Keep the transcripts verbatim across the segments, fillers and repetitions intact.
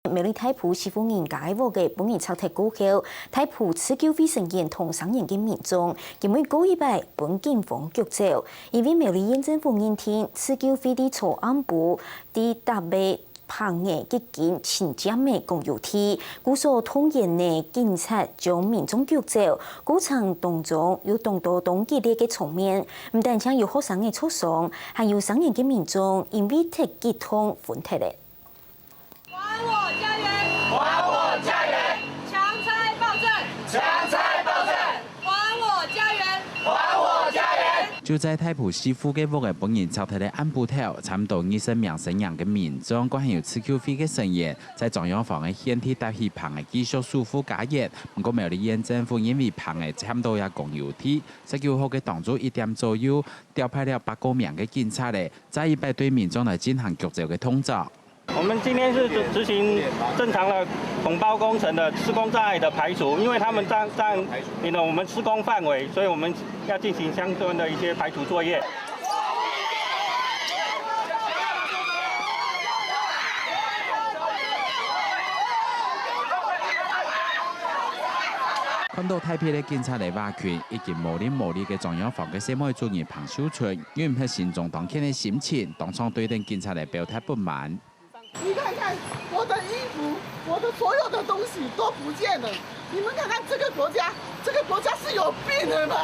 苗栗大埔四戶人家个屋仔分人拆忒過後，大埔自救會成員同聲援个民眾，今晡日過一擺分警方逐走，因為苗栗縣政府認定自救會在昨暗晡在搭个棚仔已經侵佔个公有地，故所動員个警察將民眾逐走，過程當中有當多當激烈个場面，毋單淨有學生仔受傷，還有聲援个民眾因為忒激動昏忒了。 還我家園！還我家園！強拆暴政！強拆暴政！還我家園！還我家園！就在大埔四戶个屋仔分人拆忒个暗晡頭，差毋多二十名聲援个民眾，還有自救會个成員，在中央房个現地搭起棚仔繼續守護家園。毋過苗栗縣政府因為棚仔佔到這公有地，十九號个當晝一點左右，調派了百過名个警察仔，再一擺對民眾來進行逐走个動作。 我們今天是執行正常的統包工程的施工障礙的排除，因為他們佔佔領了我們施工範圍，所以我們要進行相關的一些排除作業。 看到大批个警察來圍困，已經無力無力个中央房个細妹主任彭秀春，忍毋核心中當譴个心情，當場對等警察來表達不滿。 你看看我的衣服，我的所有的東西都不見了。你們看看這個國家，這個國家是有病了嗎？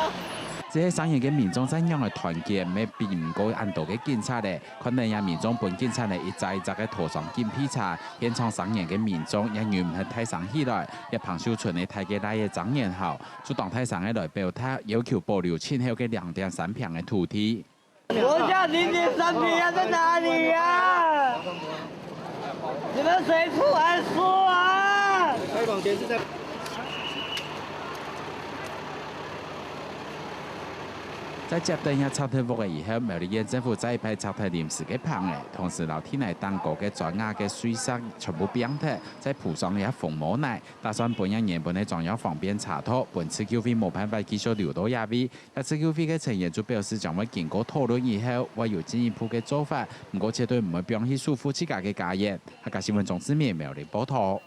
這兜聲援个民眾再仰仔團結，乜比毋過恁多个警察仔。看等這民眾分警察仔一隻一隻个拖上警備車，現場聲援个民眾也忍毋核大聲起來。這彭秀春个大个倈仔張元豪，就當大聲个來表達，要求保留前後个兩點三坪个土地。 國家零點三坪啊，在哪裡啊？你們誰出來說啊？在接等這拆忒屋仔以後，苗栗縣政府再一擺拆忒臨時个棚仔，同時摎地泥頂高个磚瓦个碎石全部摒忒，再鋪上這紅毛泥，打算分這原本个中央房變斜道，分自救會無辦法繼續留到這位。 這自救會个成員就表示，將會經過討論以後，會有進一步个做法，毋過絕對毋會放棄守護自家个家園。客家新聞鍾志明苗栗報導。